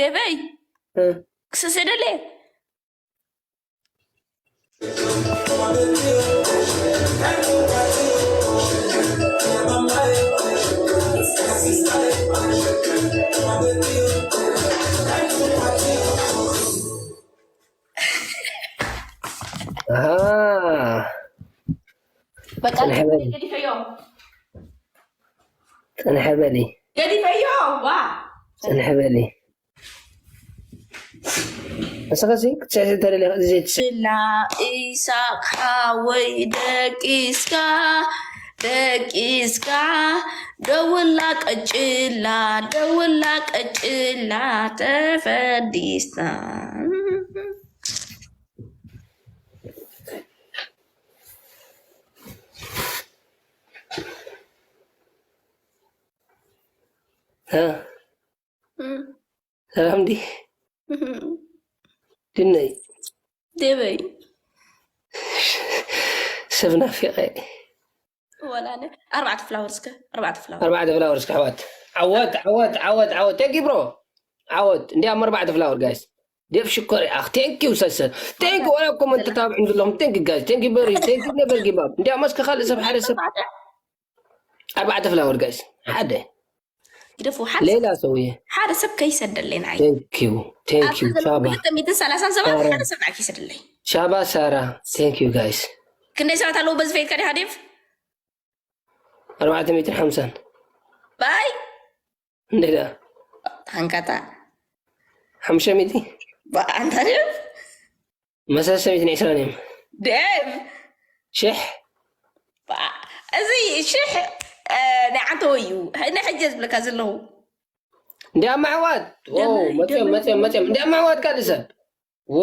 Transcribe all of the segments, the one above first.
ደበይ እ። ክሰሰደለ ኣሃ። በቃ ጽንሐ በሊ። ገዲፈዮ ጽንሐ በሊ። ገዲፈዮ ዋ ጽንሐ በሊ። ንስኸሲ ክትስዕስዕ ተደሊኻ ዘይትስዕ። ላ ኢሳቅ ሓወይ ደቂስካ ደቂስካ ደውላ ቀጭላ ደውላ ቀጭላ ተፈዲስና እ? ሰላም ዲ ድነይ ደበይ ሰብ ናፊቐ ወላ ነ ኣርባዕተ ፍላወር እስከ ኣርባዕተ ፍላወር ኣርባዕተ ፍላወር እስከ ኣሕዋት ዓወት ዓወት ዓወት ዓወት ቴንኪ ብሮ ዓወት እንዲያም ኣርባዕተ ፍላወር ጋይስ ዴፍ ሽኮር ኣኽ ቴንኪ ዩ ሰሰ ቴንኪ ዋላ ኮመንት ታብዕም ዘለኹም ቴንኪ ጋይስ ቴንኪ በሪ ቴንኪ ነበር ጊባብ እንዲያም እስከ ካልእ ሰብ ሓደ ሰብ ኣርባዕተ ፍላወር ጋይስ ሓደ ግደፉ ሓደ ሌላ ሰውዬ ሓደ ሰብ ከይሰደለይ ንዓይ ቴንኪ ዩ ቴንኪ ዩ ቻባ ክልተ ሚእትን ሰላሳን ሰባት ኣረ። ሓደ ሰብ ንዓይ ከይሰደለይ ቻባ ሳራ ቴንኪ ዩ ጋይስ ክንደይ ሰባት ኣለዉ በዚ ፈይድካ ዲኻ ዴቭ ኣርባዕተ ሚእትን ሓምሳን ባይ እንዴዳ ሃንካታ ሓሙሽተ ሚእቲ ኣንታ ዴቭ መሰሰ ሚእትን ዕስራን እዮም ዴቭ ሽሕ እዚ ሽሕ ናይ ዓንተወይ እዩ ናይ ሕጂ ዝብለካ ዘለኹ እንዲያ ማዕዋት ደመይ፣ መፅኦም ደመይ፣ መፅኦም መፅኦም እንዲያ ማዕዋት ካልእ ሰብ ዎ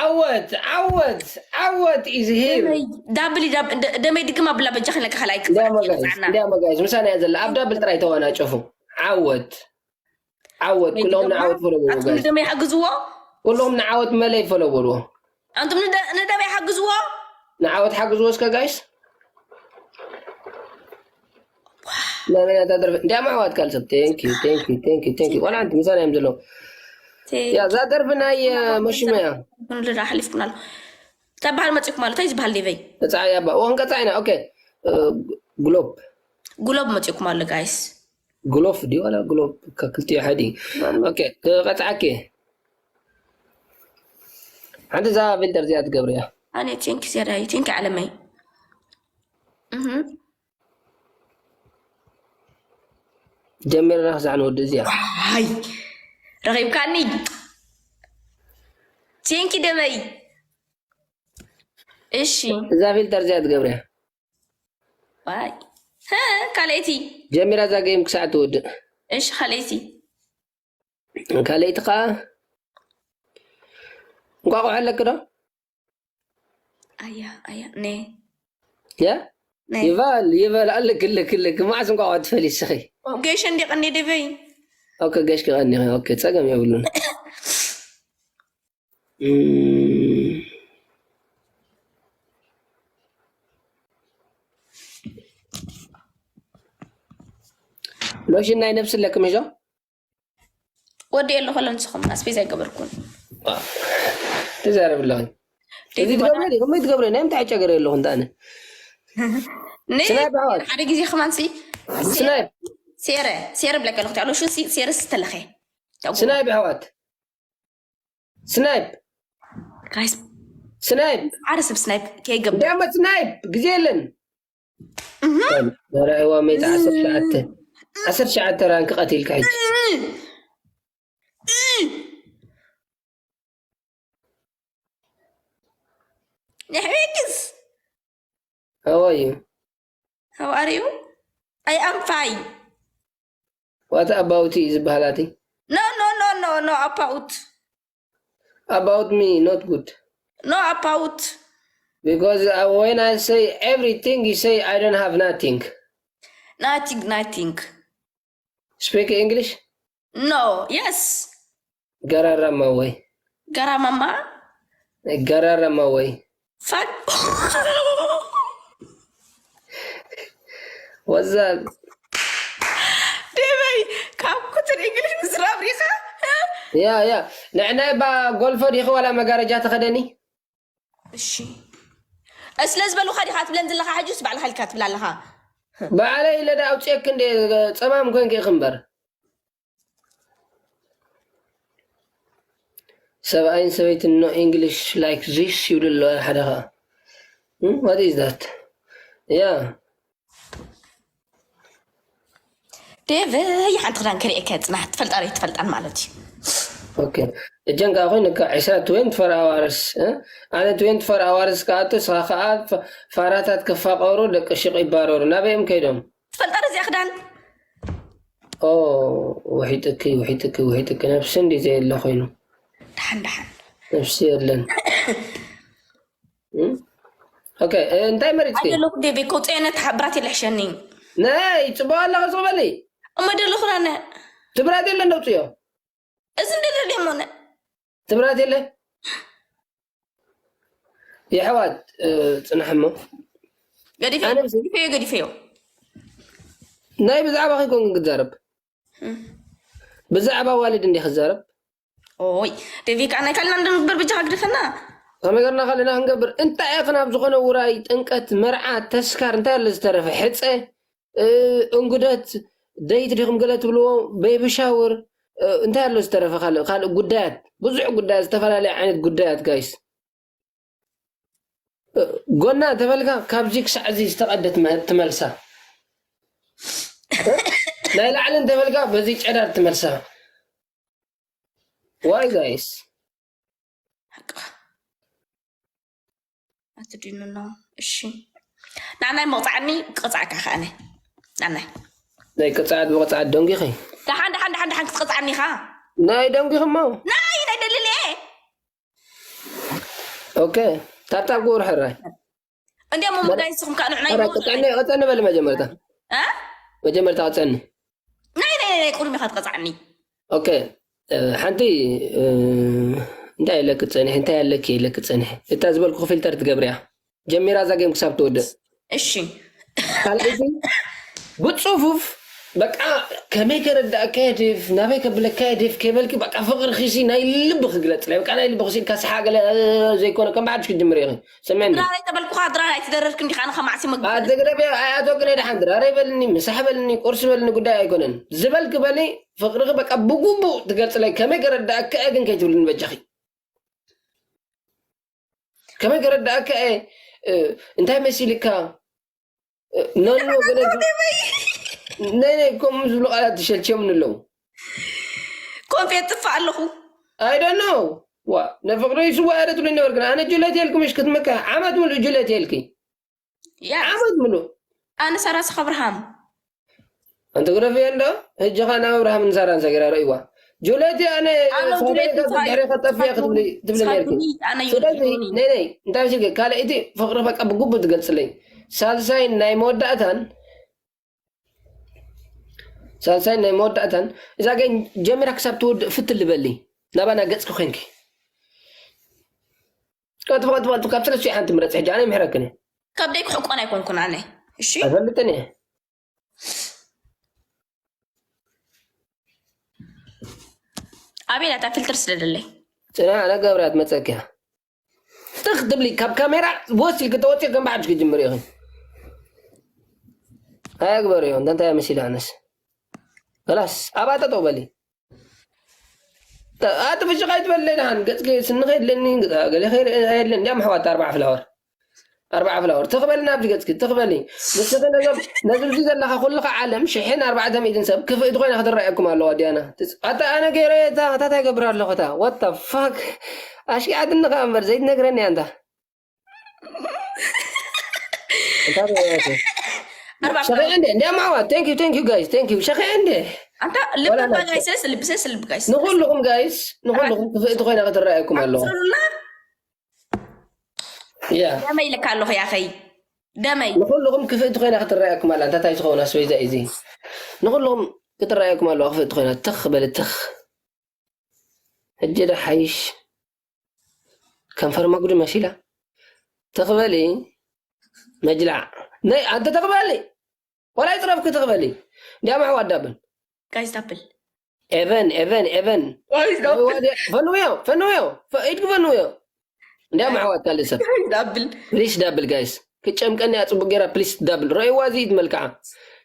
ዓወት ዓወት ዓወት ኢዝ ሂር ዳብል ዳብ- ደ- ደመይ ድግም ኣብላ በጃ ክለካ ካልኣይ እንዲያ ክፋል መጋይዝ ይመፅዓና እንዲያ መጋይዝ ምሳና እያ ዘላ ኣብ ዳብል ጥራይ ተዋናጨፉ ዓወት ዓወት ኩሎም ንዓወት ፈለዎ ኣንቱም ንደመይ ሓግዝዎ ኩሎም ንዓወት መለይ ፈለዎ ኣንቱም ንደ- ንደመይ ሓግዝዎ ንዓወት ሓግዝዎ እስከ ጋይስ ናበይና እታ ደርፊ እንዲያ ማዕዋት ካልሰብ ቴንኪ ቴንኪ ቴንኪ ቴንኪ ዋላ ሓንቲ ምሳና እዮም ዘለዉ ያ እዛ ደርፊ ናይ መሽመያ ንልዳ ሓሊፍኩም ኣሎ እንታይ በሃል መፂኩም ኣሎ እንታይ ዝበሃል ዴቨይ ቀፃይ ኣባ ኦን ቀፃይና ኦኬ ግሎብ ጉሎብ መፂኩም ኣሎ ጋይስ ግሎፍ ድዩ ዋላ ግሎብ ክልቲኡ ሓዲ ኦኬ ክቐፅዓኪ ሓንቲ እዛ ፊልተር እዚኣ ትገብርያ ኣነ ቴንኪ ሴዳይ ቴንኪ ዓለመይ እህ ጀሚርና ክሳዕ ንወዲ እዚኣ ሃይ ረኺብካኒ ቴንኪ ደመይ እሺ እዛ ፊልተር እዚኣ ትገብርያ ዋይ ካልኣይቲ ጀሚራ እዛ ገይም ክሳዕ ትውድእ እሺ ካልኣይቲ ካልኣይቲ ከዓ እንቋቑሖ ኣለኪ ዶ ኣያ ኣያ ነ ያ ነ ይበል ይበል ኣለክ ኣለክ ኣለክ መዓስ እንቋቑሖ ትፈሊ ስኺ ገይሸ እንዲ ቀኒ ደበይ ኦኬ ገሽ ክቐኒ ኦኬ ፀገም የብሉን እም፣ ሎሽን ናይ ነብሲ ኣለክም ሒዞ ወዲ የለ ከሎ ንስኹም ኣስቤዛ ኣይገበርኩን ትዛረብ ኣለኹ እዚ ትገብረ ከመይ ትገብረ ናይ ምታይ ጨገር ኣለኹ እንተ ኣነ ስናይፕ ኣሕዋት ሓደ ግዜ ከማን ሲ ስናይፕ ሴረ ሴረ ብለካ ኣለኹ ኣሎ ሹ ሲ ሴረ ስተለኸ ስናይፕ ኣሕዋት ስናይፕ ጋይስ ስናይፕ ሓደ ሰብ ስናይፕ ከይገብር እንዲያመ ስናይፕ ግዜ የለን ረእዋ መይት ዓሰርተ ሸዓተ ዓሰርተ ሸዓተ ራንክ ቀቲልካ ሕጂ ንሕቤክስ ኣዋዩ How are you? I am fine. ዋት ኣባውቲ እዩ ዝበሃል ኣቲ No, no, no, no, no, about. about me not good No, about. because uh, when I say everything you say I don't have nothing Nothing, nothing. speak English No, yes. ገራራማ ወይ Garamama? ገራራማ ወይ Fuck. ወዛ ደበይ ካብ ኩትን እንግሊሽ ምስራብ ሪኻ ያ ያ ንዕናይ ባ ጎልፎ ዲኺ ዋላ መጋረጃ ተኸደኒ? እሺ፣ ስለ ዝበሉኻ ዲኻ ትብለን ዘለኻ? ሕጅስ ባዕልኻ ኢልካ ትብል ኣለኻ። ባዕለይ ኢለ ዳ ኣውፅኤክ እንደ ጸማም ኮንክ ኢኺ እምበር። ሰብኣይን ሰበይትን no English like this ይብሉ ኣለዉ። ሓደ ኸዓ what is that? ያ ዴቨይ፣ ሓንቲ ክዳን ክርእየካ ጽናሕ። ትፈልጣ ዶ ትፈልጣን ማለት እዩ። ኦኬ። እጀን ከዓ ኮይኑካ ዒስራ twenty four hours፣ እ? ኣነ twenty four hours ክኣቱ፣ ንስኻ ከዓ ፋ-፣ ፋራታት ክፋቀሩ፣ ደቂ ሽቕ ይባረሩ። ናበይ እዮም ከይዶም? ትፈልጣ ዶ እዚኣ ክዳን? ኦ፣ ውሒጥኪ፣ ውሒጥኪ፣ ውሒጥኪ። ነብሲ እንዲ ዘየለ ኮይኑ። ደሓን፣ ደሓን። ነብሲ የለን። እም? ኦኬ፣ እ፣ እንታይ መሪጽኪ? ኣይደለኹ ዴቪ፣ ከውጽኤ ነቲ ሓ-፣ ብራት የለ ሕሸኒ። ናይ፣ ጽቡቕ ኣለኸ ዝቕበሊ? እሞ ደለኹ ናነ። እቲ ብራት የለ እንደውጽዮ። እዚ እንደ ደልየ እሞ ነ። እቲ ብራት የለ? የሕዋት፣ እ፣ ጽናሕ እሞ። ገዲፈዮ፣ ኣነ ምስ- ገዲፈዮ፣ ገዲፈዮ። ናይ ብዛዕባ ከይኮን ክዛረብ። እም። ብዛዕባ ዋልድ እንዲ ክዛረብ። ኦይ፣ ዴቪ፣ ከዓ ናይ ካልእና እንድንግበር ብጃኻ ግደፈና። ከመይ ገርና ካልእና ክንገብር? እንታይ ኢኽን ኣብ ዝኾነ ውራይ፣ ጥምቀት፣ መርዓ፣ ተስካር፣ እንታይ ኣሎ ዝተረፈ? ሕፀ፣ እ፣ እንጉደት፣ ደይት ዲኹም ገለ ትብልዎ፣ ቤቢ ሻወር፣ እ፣ እንታይ ኣሎ ዝተረፈ ካልእ፣ ካልእ ጉዳያት? ብዙሕ ጉዳያት፣ ዝተፈላለየ ዓይነት ጉዳያት፣ ጋይስ። እ፣ ጎና ተበልካ፣ ካብዚ ክሳዕ እዚ ዝተቐደት መ-፣ ትመልሳ። እ፣ ናይ ላዕሊ እንተበልካ፣ በዚ ጨዳር ትመልሳ። ዋይ ጋይስ? ሓቅኻ። ኣትድኑ ኖ። እሺ። ናናይ መቕጻዕኒ ቅጻዕካ ከኣነ። ናናይ። ናይ ቅጻዕት ብቕጻዕት ደንጊኺ? ደሓን፣ ደሓን፣ ደሓን፣ ደሓን ክትቅጻዕኒ ኢኻ። ናይ ደንጊኺ እሞ? ናይ፣ ናይ ደልል እየ። ኦኬ። ታብታብ ግብሩ ሕራይ። እንዲያም እሞ መረ-፣ ጋይስ፣ ንስኹም ከዓ ንዕና ሕራይ፣ ይመውት ቅጻዕኒ፣ ቅጻዕኒ በሊ መጀመርታ። እ? መጀመርታ ቅጻዕኒ። ናይ፣ ናይ፣ ናይ፣ ናይ ቁርሚ ኢኻ ትቀጻዕኒ። ኦኬ፣ እ፣ ሓንቲ፣ እ፣ እንታይ ኣለኪ ጸኒሒ፣ እንታይ ኣለኪ ኢለኪ ጸኒሒ። እታ ዝበልኩኺ ፊልተር ትገብርያ። ጀሚራ እዛ ጌም ክሳብ ትወድእ። እሺ። ካልኣይቲ፣ ብጽፉፍ፣ በቃ፣ ከመይ ከረዳእካ የድፍ፣ ናበይ ከብለካ የድፍ ከይበልኪ፣ በቃ፣ ፍቕርኺሲ ናይ ልብኺ ግለጽለይ። በቃ፣ ናይ ልብኺሲ ኢልካ ሰሓ ገለ፣ እ፣ ዘይኮነ፣ ከም ብሓድሽ ክትጅምሪ ኢኺ። ስምዕኒ። ድራር ኣይተበልኩኻ፣ ድራር ኣይትደረርክ እንዲኻ፣ ኣነ ከማዕሲ መግ-፣ ኣትግረፍ፣ ኣያቶግን ድሓን ድራር ኣይበልኒ፣ ምሳሕ በልኒ፣ ቁርሲ በልኒ፣ ጉዳይ ኣይኮነን። ዝበልክ በሊ፣ ፍቕርኺ በቃ ብግቡእ ትገልጽለይ። ከመይ ከረዳእካ እየ ግን ከይትብልኒ በጃኺ። ከመይ ከረዳእካ እየ፣ እ፣ እንታይ መሲልካ? እ፣ ኖኖ፣ ገለ ዝ-፣ ናይ፣ ናይ፣ ከምኡ ዝብሉ ቃላት ትሸልቸምኒ ኣለዉ። ኮንፌ ጥፋእ ኣለኹ። I don't know። ዋ፣ ንፍቕሪ ይስዋእ እየ ትብሉኒ ነበርክን። ኣነ ጁልየት የልኪ ምሽ ክትምካ ዓመት ሙሉእ ጁልየት የልኪ። ያ። ዓመት ሙሉእ። ኣነ ሳራ ስኽ ኣብርሃም። ኣንቲ ግረፍዮ እንዶ፣ ሕጂ ኸኣ ናብ ኣብርሃምን ሳራን ሰጊራ ረእይዋ። ጁልየት ኣነ ኣነ ሳራ ጁልየት ኢኻ እንታይ ድሕሪ ኸጠፍያ ክትብሊ፣ ትብሊ ነርኪ። ሳራ ኣነ ስለዚ፣ ዩኒ። ነይ፣ ነይ፣ እንታይ ሲልኪ፣ ካልኣይቲ ፍቕሪ በቃ ብግቡእ ትገልጽለይ። ሳልሳይን ናይ መወዳእታን፣ ሳልሳይን ናይ መወዳእታን፣ እዛ ጌም ጀሚራ ክሳብ ትውድእ ፍትል በሊ። ናባና ገጽኪ ኮንኪ። ቀጥፍ፣ ቀጥፍ፣ ቀጥፍ፣ ካብ ሰለስቲኡ ሓንቲ ምረጽ ሕጂ፣ ኣነ ይምሕረክን እየ። ካብ ደይ ክሕቆን ኣይኮንኩን ኣነ። እሺ? ኣይፈልጥን እየ። ኣቤላ፣ እታ ፊልተር ስደደለይ። ጽና፣ ኣነ ገብርያ ትመጸኪ እያ። ትኽ ትብሊ፣ ካብ ካሜራ ወስ ኢልኪ ተወፂ፣ ከም ብሓድሽ ክጅምር ኢኺ። ኣየግበርዮ፣ እንተ እንታይ መሲለ ኣነስ። ከላስ፣ ኣብኣ ጠጠው በሊ። ተ-፣ ኣቲ ፍሽኽ ኣይትበለይ ደሓን፣ ገፅኪ ስንኺ የድለኒ፣ ገሌ ኸይረ-፣ የድለኒ። እንዲያም ኣሕዋት ኣርባዓ ፍላወር። ኣርባዓ ፍላወር። ትኽበሊ ናብዚ ገፅኪ፣ ትኽበሊ። ንስኺ ነዞም፣ ነዚ ኣብዚ ዘለኻ ኩልኻ ዓለም ሽሕን ኣርባዕተ ሚእትን ሰብ ክፍእቲ ኮይና ክትረኣየኩም ኣለዋ ዲያና። ትፅ-፣ ኣታ ኣነ ገይረ እታ፣ እታ እንታይ ገብር ኣለኹ እታ? What the fuck? ኣሽቂዓትኒ ኸኣ እምበር ዘይትነግረኒ ኣንታ። እንታይ በያቱ? ኣርባዓ ሸኺዐ እንደ፣ እንደ ማዋ። Thank you, thank you guys, thank you። ሸኺዐ እንደ። ኣንታ ልቢ ወላ እባ ናቸው። ጋይስ፣ ልቢ፣ ሰስ ልቢ ጋይስ። ንኹልኹም ጋይስ፣ ንኹልኹም ክፍእቲ ኮይና ክትረኣየኩም ኣለዋ። ኣንሶሉላ። ያ። ደመይ ኢለካ ኣለኹ ያኸይ። ደመይ። ንኹልኹም ክፍእቲ ኮይና ክትረኣየኩም ኣላ። እንታይ ትኸውን ኣስቤዛ እዩ እዚ። ንኹልኹም ክትረኣየኩም ኣለዋ ክፍእቲ ኮይና። ትኽ በሊ፣ ትኽ። ሕጂ ዶ ሓይሽ? ከንፈር መጉዲ መሲላ። ትኽበሊ መጅላዕ። ነይ፣ ኣንተ ትኽበሊ። ወላ ይጽረፍኩ ትኽበሊ። እንዲያም ኣሕዋት ዳብል። ጋይስ ዳብል። ኤቨን ኤቨን ኤቨን Why is that? ፈንውዮ ፈንውዮ ኢድክ ፈንውዮ እንዲያ ማሕዋት ካልእ ሰብ ዳብል ፕሊስ ዳብል ጋይስ ክጨምቀኒ እያ ጽቡቅ ገይራ ፕሊስ ዳብል ረእዋ እዚ ኢድ መልክዓ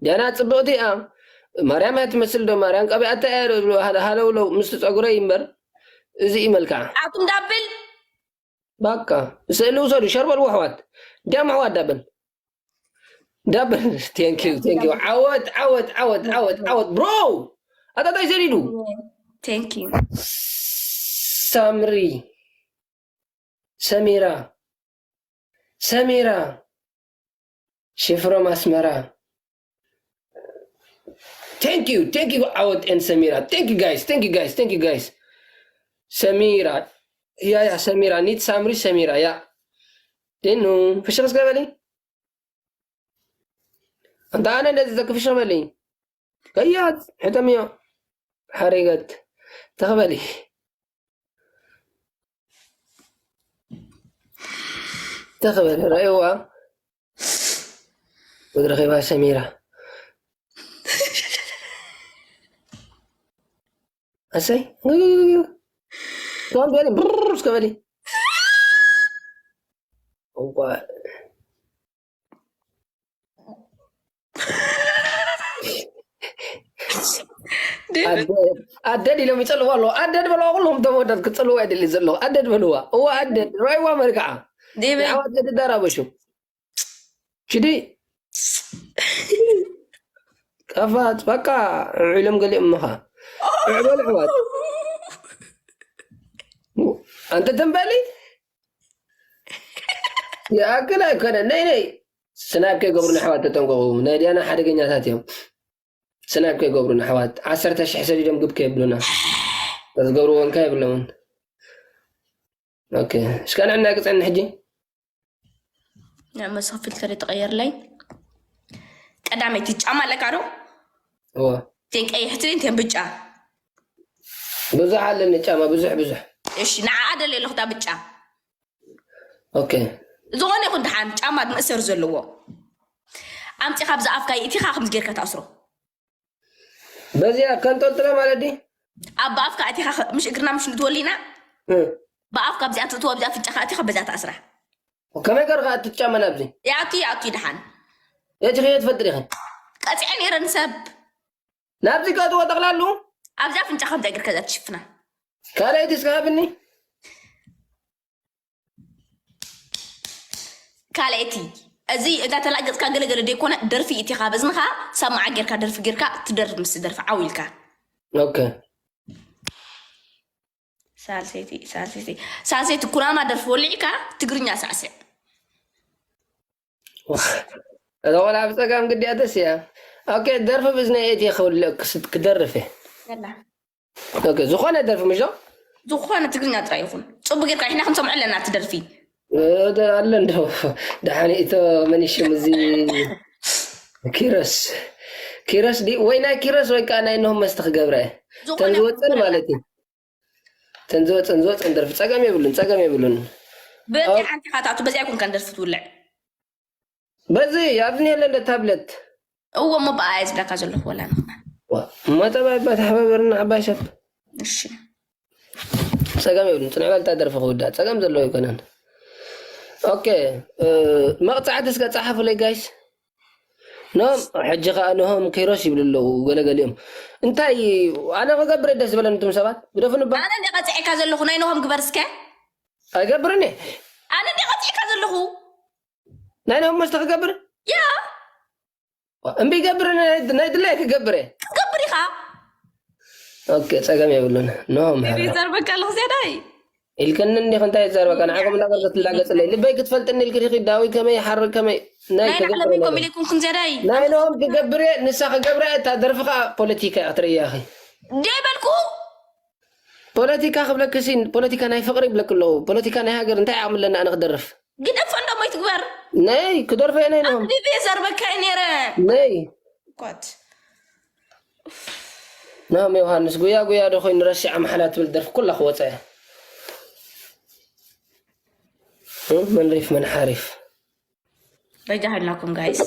ዲያና ጽብቅቲ እያ ማርያም እያ ትመስል ዶ ማርያም ቀቢኣታ እያ ሃለውለው ምስቲ ጸጉረይ እምበር እዚ እዩ መልክዓ ኣቱም ዳብል ባካ ስእሊ ውሰዱ ሸርበል ወሕዋት እንዲያ ማሕዋት ዳብል ዳብል thank you thank you ዓወት ዓወት ዓወት ዓወት ዓወት ብሮ ኣጣጣይ ሰዲዱ Thank you. ሳምሪ ሰሚራ ሰሚራ she from ኣስመራ thank you thank you ዓወት and ሰሚራ thank you guys thank you guys thank you guys ሰሚራ ያ ያ ሰሚራ ኒት ሳምሪ ሰሚራ ያ ዲኑ ፍሽኽ እስከ በሊ እንተ ኣነ እንደዚ ዘክፍሽኽ በሊ ከያት ሕተምዮ ሓሪገት ተኽበሊ ተኽበሊ ረእዋ ወድ ረኺባ ሰሚራ ኣሰይ ከም በሊ ብር እስከ በሊ እዋ ኣደድ ኢሎም ይጸልዋ ኣለዉ ኣደድ በለዋ ኩሎም ተመወዳት ክጸልዋ ይደሊ ዘለዉ ኣደድ በልዋ እዋ ኣደድ ረይዋ መልክዓ ዴበ ዓዋት ተዳራበሹ ሽዲ ቀፋት በቃ ዕሎም ገሊኦም ምኻ ዕበል ዕዋት ኣንተ ተንበሊ ይኣክል ኣይኮነ ነይ ነይ ስናይፕ ከይገብሩ ንኣሕዋት ተጠንቀቑ ናይ ድያና ሓደገኛታት እዮም ስናይፕ ከይገብሩ ንኣሕዋት ዓሰርተ ሽሕ ሰዲዶም ግብ ከየብሉና ዝገብርዎ እንካ የብሎምን ኦኬ እስካ ንዕና ቅፀኒ ሕጂ ንዕመሶ ፊልተር ይተቐየርለይ ቀዳመይቲ ጫማ ኣለካ ዶ እዎ ቴን ቀይሕቲ ቴን ብጫ ብዙሕ ኣለኒ ጫማ ብዙሕ ብዙሕ እሺ ንዓኣ ደልየ ኣለኹ እታ ብጫ ኦኬ ዝኾነ ይኹን ደሓን ጫማ መእሰር ዘለዎ ኣምፂኻ ብዛ ኣፍካ ይእቲኻ ከምዚ ጌርካ ትኣስሮ በዚኣ ከንጠልጥላ ማለት ድዩ ኣብ ብኣፍካ እቲኻ ምሽ እግርና ምሽ ንትወሊና እ። ብኣፍካ ብዚኣ ትእትዋ ብዚኣ ፍጫኻ እቲኻ በዚኣ ትኣስራ ከመይ ገርካ እትጫመ ናብዚ ያቱ ያቱ ደሓን እቲ ከየ ትፈልጥ ዲኸ ቀፂዐ ነይረ ንሰብ ናብዚ ከእትዎ ጠቕላሉ ኣብዚኣ ፍንጫኻ እንታይ እግርካ እዛ ትሽፍና ካልኣይቲ እስካ ሃብኒ ካልኣይቲ እዚ እዛ ተላገፅካ ገለገለ ደይኮነ ደርፊ እቲኻ በዝንኻ ሰማዓ ጌርካ ደርፊ ጌርካ ትደርፍ ምስ ደርፊ ዓው ኢልካ ኦኬ ሳልሰይቲ ሳልሰይቲ ሳልሰይቲ ኩናማ ደርፊ ወሊዕካ ትግርኛ ሳዕስዕ እዛ ቆልዓ ብፀጋም ግዲያ ደስ እያ ኦኬ ደርፊ ብዝነ እቲ ክውልእ ክደርፍ እየ ያላ ኦኬ ዝኾነ ደርፊ ምሽ ዝኾነ ትግርኛ ጥራይ ይኹን ፅቡቅ ጌርካ ንሕና ክንሰምዖ ኣለና እቲ ደርፊ ኣሎ እንዶ ደሓን እቶ መኒሽም እዚ ኪሮስ ኪሮስ ዲ ወይ ናይ ኪሮስ ወይ ከዓ ናይ ነሆም መስተ ክገብረ ዝኾነ ተን ዝወፅን ማለት እዩ ተን ዝወፅን ዝወፅን ደርፊ ፀገም የብሉን ፀገም የብሉን በዚኣ ሓንቲ ካታቱ በዚኣ ይኮንካ ደርፊ ትውልዕ በዚ ኣብዚ የለ እንደ ታብለት እዎ እሞ ብኣየ ዝብለካ ዘለኹ ወላ ንኽና እሞ ጠባይ ባተሓባበርና ዓባይ ሰብ እሺ ፀገም የብሉን ፅንዕ በልታ ደርፊ ክውዳእ ፀገም ዘለዎ ኣይኮነን ኦኬ መቕፃዕቲ እስከ ፀሓፉለይ ጋይስ ኖም ሕጂ ከዓ ንሆም ኪሮስ ይብሉ ኣለዉ ገለገሊኦም እንታይ ኣነ ክገብር ደስ ዝበለኒ እቶም ሰባት ግደፉ ንባ ኣነ እንደ ቀፅዒካ ዘለኹ ናይ ንሆም ግበር እስከ ኣይገብርን እየ ኣነ እንደ ቀፅዒካ ዘለኹ ናይ ንሆም መስተ ክገብር ያ እምቢ ይገብር ናይ ድላይ ክገብር እየ ክትገብር ኢኻ ኦኬ ፀገም የብሉን ንሆም ዘርበካ ኣለኹ ዝያዳይ ኢልከኒ እንዲኽ እንታይ ይዛረበካ ንዓኹም እንዳበልከ ትላገፅለይ ልበይ ክትፈልጥኒ ኢልክ ዲኺ ዳዊት ከመይ ሓርግ ከመይ ናይ ናይ ላዕለመይ ኮሚለ ይኩንኩም ዝያዳይ ናይ ንሆም ክገብር እየ ንሳ ክገብር እየ እታ ደርፊ ከዓ ፖለቲካ እያ ክትርእያ ኺ ደይ በልኩ ፖለቲካ ክብለክሲ ፖለቲካ ናይ ፍቅሪ ይብለክ ኣለዉ ፖለቲካ ናይ ሃገር እንታይ ዓቕሚ ኣለና ኣነ ክደርፍ ግደፎ እንደሞ ይትግበር ናይ ክደርፎ እየ ናይ ንሆም ዲቪ ዘርበካ እየ ነይረ ናይ ኳት ናም ዮሃንስ ጉያ ጉያ ዶ ኮይኑ ረሲዓ መሓላ ትብል ደርፊ ኩላ ክወፀ መን ሪፍ መን ሓሪፍ በጃ ሃላኩም ጋይስ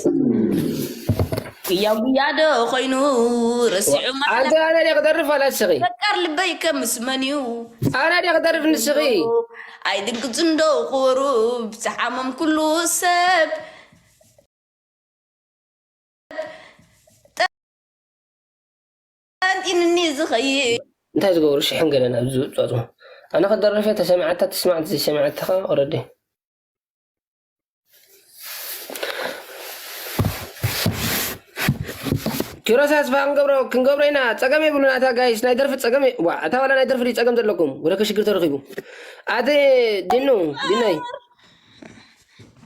ጉያ ጉያ ዶ ኮይኑ ረሲዑ ኣንተ ኣነ ደ ክደርፍ ኣላ ንስኺ ፈቃር ልበይ ከምስ መን እዩ ኣነ ደ ክደርፍ ንስኺ ኣይድንግጽ እንዶ ክወሩ ብዝሓመም ኩሉ ሰብ ጠንጢንኒ ዝኸይድ እንታይ ዝገብሩ ሽሕን ገለን ኣብዚ ዝውፅፁ ኣነ ክደርፍ እየ ተሰሚዓታ ትስማዕ ዘይሰሚዓትኻ ኦረዲ ኪሮስ ኣስፋ ክንገብሮ ክንገብሮ ኢና ፀገም የብሉን ኣታ ጋይስ ናይ ደርፊ ፀገም ዋ እታ ዋላ ናይ ደርፊ ጸገም ዘለኩም ወደ ከሽግር ተረኪቡ ኣቲ ዲኑ ዲናይ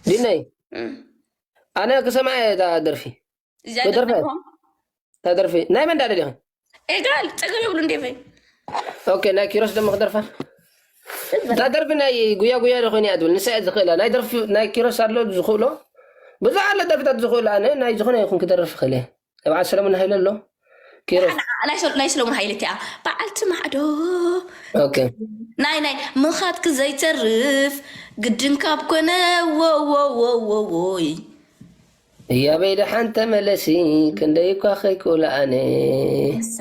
ዲናይ ኣነ ክሰምዓ እየ እታ ደርፊ እዚኣ ደርፊ ደርፎም እታ ደርፊ ናይ መን ዳደ ዲኻ ኤጋል ጸገም የብሉ እንዴ ፈይ ኦኬ ናይ ኪሮስ ደሞ ክደርፋ እታ ደርፊ ናይ ጉያ ጉያ ዶ ኮይኑ እያ ትብል ንሳ እያ ዝኽእላ ናይ ደርፊ ናይ ኪሮስ ኣሎ ዝኽእሎ ብዙሕ ኣሎ ደርፍታት ዝኽእሎ ኣነ ናይ ዝኾነ ይኹን ክደርፍ ይኽእል እየ በዓል ሰለሙን ሃይለ ኣሎ ኪሮስ ናይ ሰሎሙን ሃይለ እቲኣ በዓልቲ ማዕዶ ኦኬ ናይ ናይ ምኻትክ ዘይተርፍ ግድን ካብ ኮነ ወወወወወይ እያበይ ደሓን ተመለሲ ክንደይ እኳ ከይክእሎ ኣነ እሳ